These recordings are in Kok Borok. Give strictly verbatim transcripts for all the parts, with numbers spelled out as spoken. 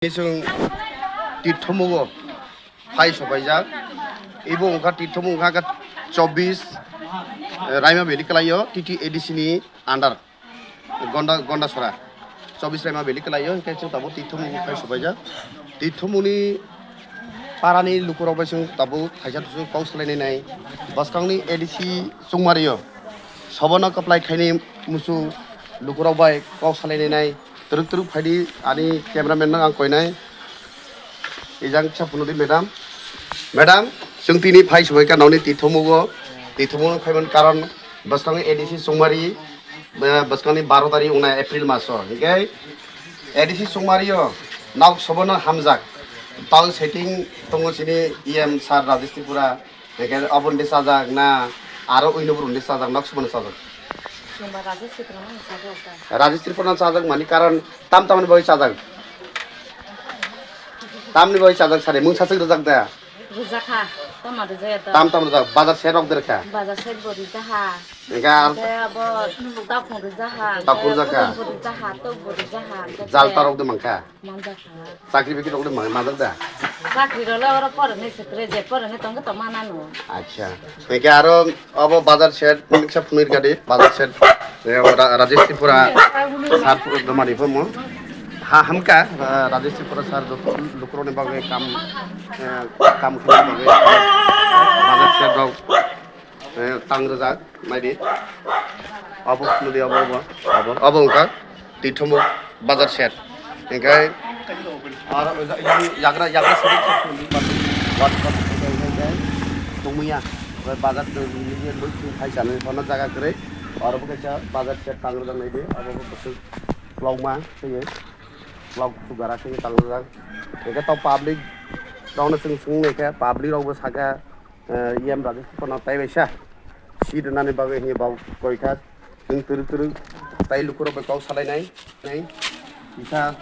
Chwng Tirthomugo phai sopaijak. Ibo wngkha Tirthomu wngkha khe chobbish, eh, Raima Valley kwlaio, T T A D C ni under, Gonda, Gondasora. Chobbish Raima Valley kwlaio, hinkhe chwng tabuk Tirthomugo phai sopaijak. Tirthomuni parani lukurok bai chwng tabuk thaisa thusuk kok salainai nai. Bwskangni A D C chwngmario. Sobono kwplai khaini musu lukurok bai kok salainai nai. Twrwk twrwk phaidi ani cameraman no ang koinai. Ijang kisa phunukdi madam. Madam, chwng tini phai sobai ka noni Tirthomugo. Tirthomugo phaiman karon bwskangni A D C chwngmari, eh, bwskangni baro tarikh wngnai April maso. Hinkhe A D C chwngmario nok sobono hamjak. Tau setting tongo chini E M sir Rajesh Tripura. Eke oboni de sajak na aro uino buruni de sajak, nok suboni sajak. Chwngba Rajesh Tripura no sajak da. Rajesh Tripura no sajak mani karon tam tamni bagwi sajak. Tamni bagwi sajak sari mung sasik rwjak da. Rwjakha, tamo rwjaya da. Tam tam rwjak, bazar se rok derkha. Bazar se bo rwjakha. Eke ar Eke abo takhung rwjakha. Takhung rwjakha. Eke khudum bo rwjakha, tok bo rwjakha. Jal tarok de mangkha. Manjakha. Chakri bikri rok le ma-, majak da? Chakri rok le oro porani sekre je porani tongkhe tong manano. Acha. Eke aro obo bazar shed, niksa phunui gadi, bazar shed. Eh, Ra-, Rajesh Tripura, sir Tripura domani phomo. Ha, hamka, eh, Rajesh Tripura sir joto lukurokni bagwi kam, eh, kam khlaina bagwi, bazar shed rok. Eh, tang rwjak, naidi. Abo nudi abo, abo, abo, abo wngkha Tirthomu bazar shed. Hinkhe aro yagra, yagra side tongmaya. Bazar tongmaya, loi thai chani, hono jaga kwrwi. Aro bo kaisa bazar shed tang rwjak naidi. Abo bo bwswk vlog ma, tei vlog sugara tei tang rwjak. Hinkhe to public rokno chwng swngwi khe, public rokbo sakha, Eh, E M Rajesh Tripura no tai bai sa. Seat rwnani bagwi hinwi bau koi kha. Chwng twrwk twrwk tai lukurok bai kok salai nai. Nai. Isa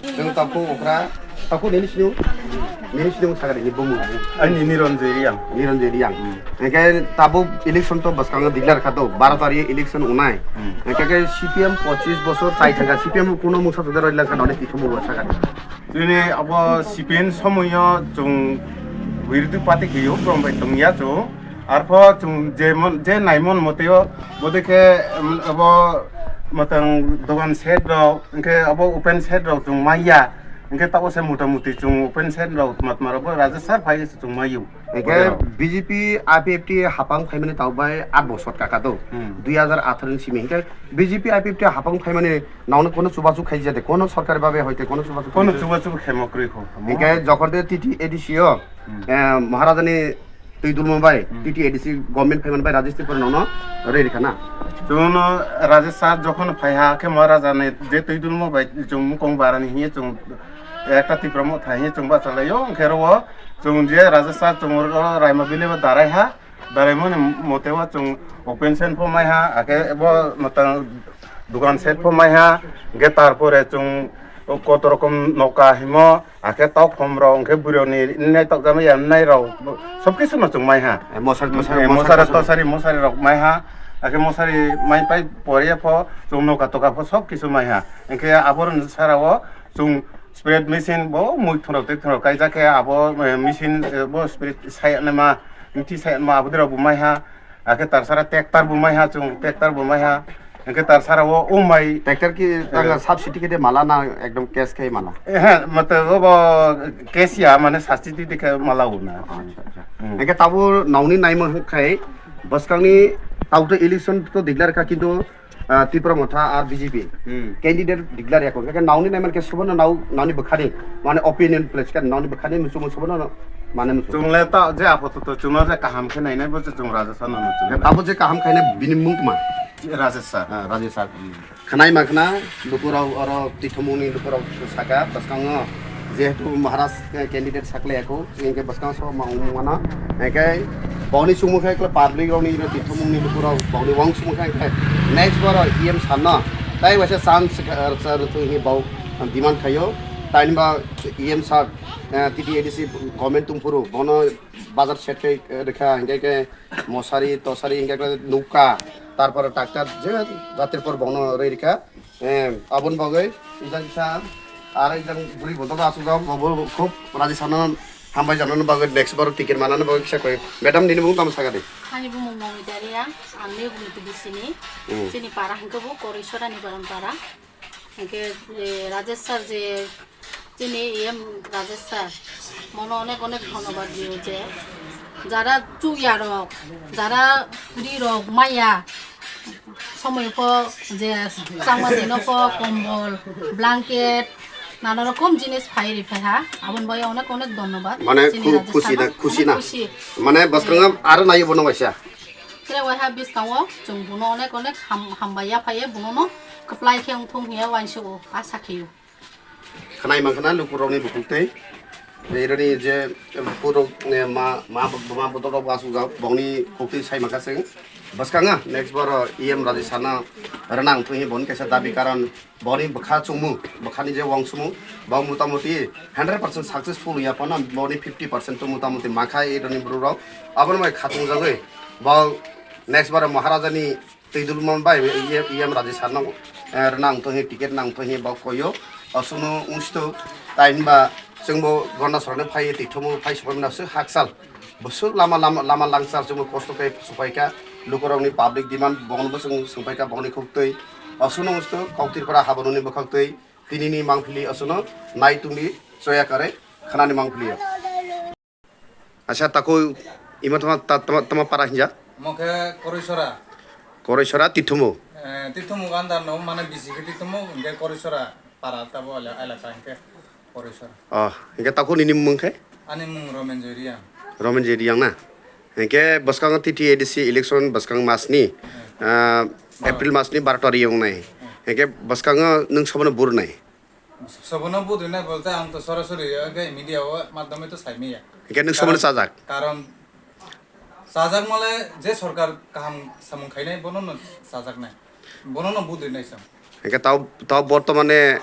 chwng takhuk okra. Takhuk nini sinu. Nini sinu sakari ni bumu. Ani Niranjoy Reang. Niranjoy Reang. Hmm. Hinkhe tabuk election to bwskango declare kha to. Baro tarikh election wngnai. Hmm. Hinkhe khe C P M pochis bosor chai thangkha. C P M kuno mungsa tudar roi langkha noni tithum bo sakari. Chini abo C P M somoio chwng birodhi party khe-o, borom bai tongya chwng. Arpho chwng je mon, je naimon moteo, bodei khe, um, abo mwtang dogan shed rok, hinkhe abo open shed rok chwng manya. Hinkhe tabuk se mota moti chwng open shed rok tma tma rok bo Rajesh sir phai se chwng maio. Hinkhe B J P I P F T hapang phaimani tabuk bai aat bosor kaka do. Hmm. Dui hajar atharo ni simi. Hinkhe B J P I P F T hapang phaimani Naono kono chubachu khaijade, kono sorkari babe hoite kono chubachu Kono khaijade. Chubachu khemo kwrwi kho. Hinkhe jokhon de T T A D C o, Hmm. eh, Maharajani twi dulmo bai, Hmm. T T A D C government phaiman bai Rajesh Tripura nono rei rikha na. Chwngno Rajesh sir jokhon phaiha khe Maharajani je twi dulmo bai chwng mukong barani hiye chwng ekta Tipra motha hiye chwng bachalaio, hinkhe oro chwng je Rajesh sir chwng oro Raima Valley o darai ha, Daraimani mote o chwng open shed pho maiha, akhe bo mwtang dukan shed pho maiha, hinkhe tarpore chwng koto rokom noka himo, akhe tok khom rok, hinkhe bwrwi rokni nai tokjama ya nai rok, sob kisu no chwng maiha. Eh, mosari, mosari, Eh, mosari, mosari, mosari. Tosari, mosari rok maiha, akhe mosari mai pai pore pho chwng noka toka pho sob kisu maiha, hinkhe aboni sara o chwng spray machine bo mui thwngrok tei thwngrok kaijak khe abo, eh, machine, eh, bo spray sai naima Miti sai ma abudi rok bo maiha, akhe tarsara tractor bo maiha, chwng tractor bo maiha, hinkhe tarsara o, o mai. Tractor ki tanga Eh. subsidy khe de mala na ekdom cash khe mala? Eh, he, mate o bo cash ya, mane subsidy de khe mala o na. Acha, acha. Hmm. Hinkhe tabo nauni naima hwnkhe bwskangni tabo to election to declare kha, kintu ah, Tipra Motha ar B J P Hmm. candidate declare ya kho. Khe nauni naiman khe sobono nau, nauni bwkhani, mane opinion place khe nauni bwkhani musumu sobono mane musumu. Chwng le ta je apato to chwngno je kaham khe nainai bo je chwng Rajesh sir no chwng. Tabo je kaham khainai bini mung tma? Rajesh sir. Ah, Rajesh sir. Hmm. Khnai ma khna lukurok oro tithomungni lukurok saka bwskango jehetu Maharaj candidate sakle ya kho. Hinkhe bwskang so ma wng mano. Hinkhe boni chumui khe public rokni iro tithomungni lukurok boni uansukmung khe hinkhe next boro E M sir no tai waisa chance, eh, rwthwi hinwi bo demand khaio. Taini ba E M sir, eh, T T A D C government tongphuru bono bazar shed khe, eh, rwkha hinkhe khe mosari tosari hinkhe khe nukha tarpor tractor je jatir por bono rwi rwkha. Eh, aboni bagwi ijak kisa Aro jang buri bodol asuk jao, bo, bo khub raji sana hambai jana bagwi next bar ticket manana bagwi kisa koi. Madam, nini mung tamo saka de? Ani bumung Momita Reang, ang ni bumung tibisini. Hmm. Chini para hingke bo Korisora ni Baran para. Hingke, eh, Rajesh sir je, chini E M Rajesh sir, mono onek onek dhonnobad diyo je, jara chukya rok, jara ri rok maya, somoi pho je changma dino pho kombol, blanket, nana rokom jinis phai ri phai ha. Aboni bagwi onek onek dhonnobad. Mane chini khu-, Rajesh khusi sir na, no, khusi onek na. Khusi. Mane bwskango aro nayo bono waisa. Tere waiha bwskango chwng bono onek onek ham-, hambai ya phaiye bono no kwplai khe wngthung hiya uansukgo, a sakhiyo. Khwnai mankha na lukurokni bukhuk twi. Ironi je lukurok, eh, ma, ma, ma bodolrok bo asukjak, bongni khuktwi sai mankha chwng. Bwskango next boro E M Raji sana rwnang thungwi boni kaisa dabi karon boni bwkha chumung, bwkhani je wangsumung, bo motamoti hundred percent successful ya phano boni fifty percent to motamoti mankha ironi bororok. Aboni bai khatungjagwi bo next boro Maharajani twi dulman bai E M, E M Raji sir no, eh, rwna wngtong hi, ticket na wngtong hi bo koyo. Aswkno wngsitok, tai hinba chwngbo Gonda sorokno phaiwi twi thumo phai supai mano aswk hakchal. Bwswk lama, lama, lama langchar chwngbo kosto khe supai kha. Lukurokni public demand bono bo chwng swngpai kha, bongni khuktwi. Aswkno wngsitok, kok Tripura haboroni bwkhaktwi tinini mangpili aswkno nai tungdi choya kare khnani mangpili. Acha, takhuk imo tama, ta-, tama, tama para hinja? Omo khe Korisora. Korisora Tithumuk? Eh, Tithumuk under no, mane B C P Tithumuk, hingke Korisora para tabo ele-, elaka hingke Korisora. Oh, hingke takhuk nini mung khe? Ani mung Romen Joy Reang. Romen Joy Reang na? Hingke bwskango T T A D C election bwskang masni, Hmm. ah, April masni baro tarikh wngnai. Hmm. Hingke bwskango nwng sobono burunai? Sobono budinai bolte ang to sorasori age media o madhyome to saimaya. Hingke nwng sobono chajak? Karon chajak mole je sorkar kaham samung khainai bono no chajaknai. Bono no budinai sam. Hingke tao, tao bortomane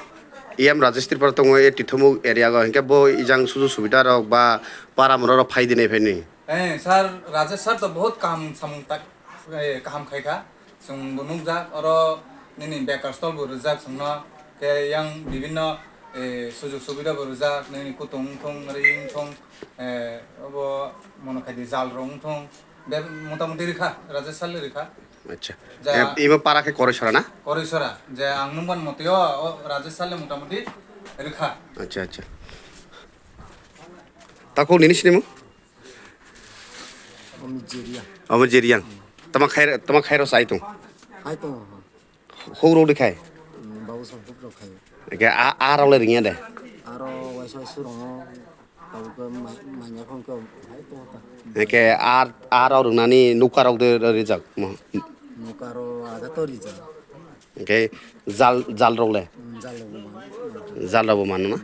E M Rajesh Tripura tongo e Tithumuk area o. Hingke bo ijang sujug subida rok ba para mura rok phai dinai phainai. Eh, sir, Rajesh sir to bahut kaham samung tak, eh, kaham khai kha. Chwng bo nukjak, oro nini bekar stol bo rwjak chwngno, khe yang bibinno, eh, sujug subida bo rwjak, nini kutung wngthung, ri wngthung, eh, obo mono khai di jal rok wngthung, be motamoti rwkha, Rajesh sir le rwkha. Acha. Ja. Eh, imo para khe Korisora na? Korisora. Je ang nukmani motio, o Rajesh sir le motamoti rwkha. Acha, acha. Takhuk nini sinimung? Omo Jiriang. Omo Jiriang. Tama khai, tama khai ro sai tung. Hai tung. Hou ro de khai. Hmm, babu sa huk ro khai. Ke a, a ro le ringe de. Aro waisa surong. Tau ke ma-, manya khong ke hai tung ta. Ke a, a ro rung nani nuka ro de rijak mo. Nuka ro aga to rijak. Ke jal, jal ro le. Hmm, jal ro man. Jal ro man na.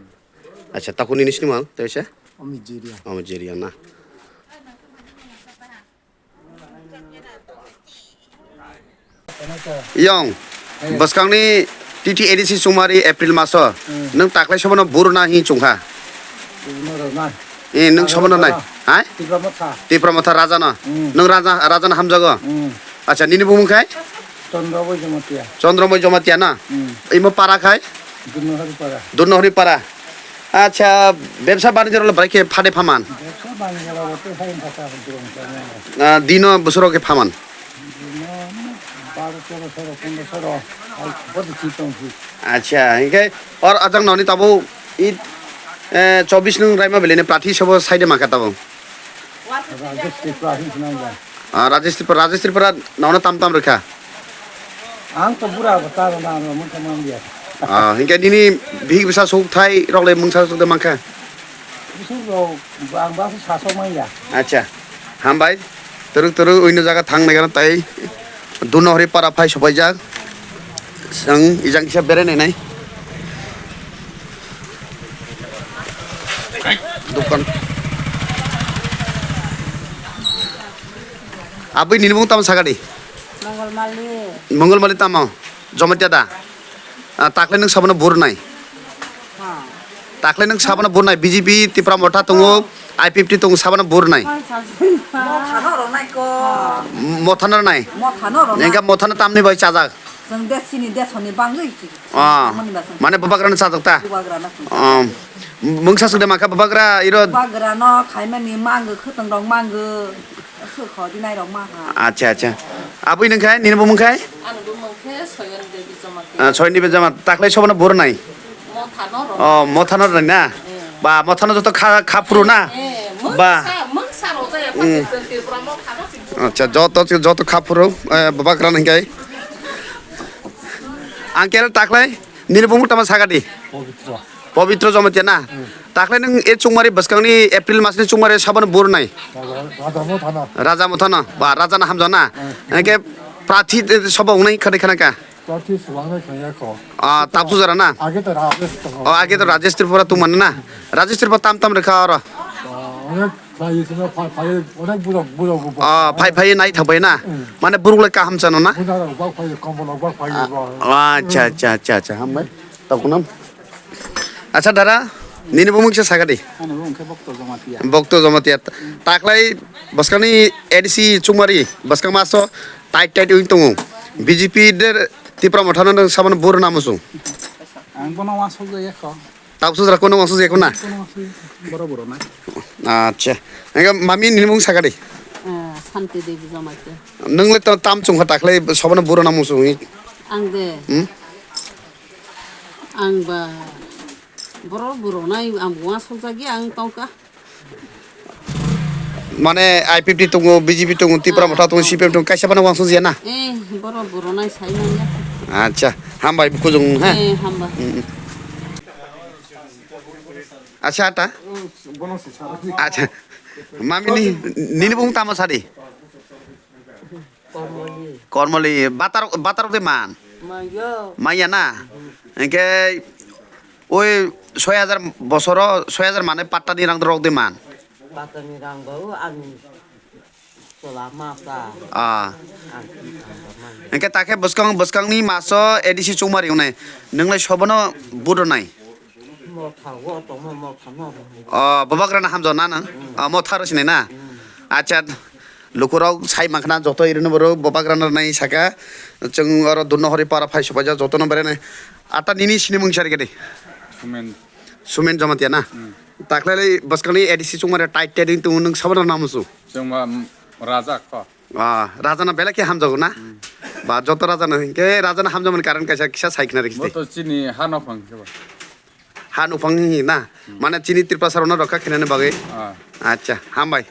Acha, takhuk nini sinimung, tei se? Omo Jiriang. Omo Jiriang na. Yong, bwskangni T T A D C sumari April maso, hmm, nwng taklai sobono buruna hi chungkha? Buruna rona. Eh, nwng sobono nai. Hai? Tipra Motha. Tipra Motha raja no. Hmm. Nwng raja, raja no hamjago. Hmm. Acha, nini bumung khai? Chandra Boy Jamatia. Chandra Boy Jamatia na? Hmm. Imo para khai? Dunohari para. Dunohari para. Acha, bebsa banijor le brai khe phade phaman? Bebsa banijor le phai phata hujung khe. Ah, dino bosoro khe phaman? Dino baro tero soro, pondro soro, ai, bodo chitong si. Acha, hingke or ajang noni tabo i, eh, chobis nung raima belene prathi sobo saide maka tabo. Rajesh Tripura hin sinang ba. Ah, Rajesh Tripura, Rajesh Tripura nono tam tam rikha. Ang to bura ba ta na no mun ta mang dia. Ah, hingke nini bihik bisa suk thai rok le mungsa suk de mangkha. Bisur rok ang ba sa so mang ya. Acha. Hambai. Turuk turuk uino jaga thang nai gana tai. Dunohri para phai sopai jak. Ang ijang kisa berai nai nai. Dukan. Abui nini mung tamo sakadi? Mongol Mali. Mongol Mali tamo? Jomatia da? Ah, takle nung sabana burnai? Ha. Takle nung sabana burnai? B J P Tipra Motha tongo, I P F T tongo sabana burnai? Hai, sabana. Mothano ronai ko. Mothano ronai? Mothano ronai. Engka mothano tamni bai chajak? Nwng desini desoni bangwi. Ah, mani basang. Mane bubagrano chajak ta? Bubagrano chajak. Ah, mungsa sukde maka bubagra iro. Bubagrano khaimani mangwi, khwtwng rok mangwi, sukho dinai rok maha. Acha, acha. Abui nung khai, nini bumung khai? Ani bumung khe Soyoni Devi Jamatia. Ah, Soyoni Devi Jamatia. Taklai sobono buro nai? Mothano rok. Oh, mothano rok na? Eh. Ba, mothano joto kha, kha phuru na? Eh, ba. Mungsa, mungsa rok jaya. Hmm. Pati Tripura mothano sing. Acha, joto, joto kha phuru, eh, bubagrano hinkai. Uncle, taklai, nini bumung tama sagadi? Pabitra. Pabitra Jamatia na? Hmm. Taklai nung e chungmari bwskangni April masni chungmari sabano buro nai? Raja, Raja Mothano. Raja Mothano, ba, Raja na hamjana? Hmm. Eke prathi de soba unai khade khana ka? Prathi swbangna khaya ko. Ah, tapsu jara na? Age to Rajesh tongo. Oh, age to Rajesh Tripura tongmani na? Rajesh Tripura tam tam rekha oro. Ah, onek Phai sino phai, phai, onek bujok, bujok, bujok. Ah, phai, phai nai thangbai na? Hmm. Mane buruk le kaham chano na? Bujok rok bak phai, kombol rok bak phai, ah, bo. Ah, acha, acha, acha, acha, hambai. Tokunam. Acha, dara, nini bumung kisa sagadi? Ani bumung khe Bokto Jamatia. Bokto Jamatia. Taklai bwskangni A D C chungmari, bwskang maso tight, tight wng tongo. B J P de Tipra Mothano nung sabano buro namusung. Ang bono wasuk jaya kho. Tau sujra kono wangsuk je kona? Kono wangsuk, boro boro na. Acha. Enga mami nini mung sagadi? Ah, Santi Devi Jamatia. Nung le to tam chung kha taklai sobono buro namusung hi. Ang de. Hmm? Ang ba boro boro nai ang wasuk jagi ang tongka. Mane I P F T tongo, B J P tongo, Tipra Motha tongo, C P M tongo, kaisa phano wangsuk ya na? Eh, boro boro nai sai manya. Acha, hambai kujung ha. Eh, hamba. Mm, mm. Acha ta? Acha. Mami ni, nini bung tamo sadi? Kormoli. Kormoli, batar, batar de man. Maya. Maya na. Engke oi soi hajar bosoro, soi hajar mane patta ni rang rok de man. Patta ni rang ba o ani tola masa. Ah. Ani rang ba man. Engke takhe bwskang, bwskang ni maso A D C chungmari unai. Nunglai sobono budo nai. Motha o tongma motha no. Oh, bubagrana hamjao na nang? Mm. Oh, motha ro sinai na? Mm. Acha, lukurok sai mankha na joto irino borok bubagrana nai saka. Chwng oro dunno hori para phai sopaijak jotono berai nai. Ata nini sini mung sari gede? Sumen. Sumen Jamatia na? Mm. Taklai lai bwskangni A D C chungmare tight tight wng tongo, nwng sabano namusu? Chwng ma, mm, raja kho. Ah, raja na belai khe hamjago na? Mm. Ba joto raja na hinkhe raja na hamjamani karon kaisa kisa sai khna rikhi de. Bo to chini ha no phang khe ba. Ha nuphang hi na? Hmm. Mane chini Tripura sar no rokha khenani bagwi? Ah. Acha, hambai.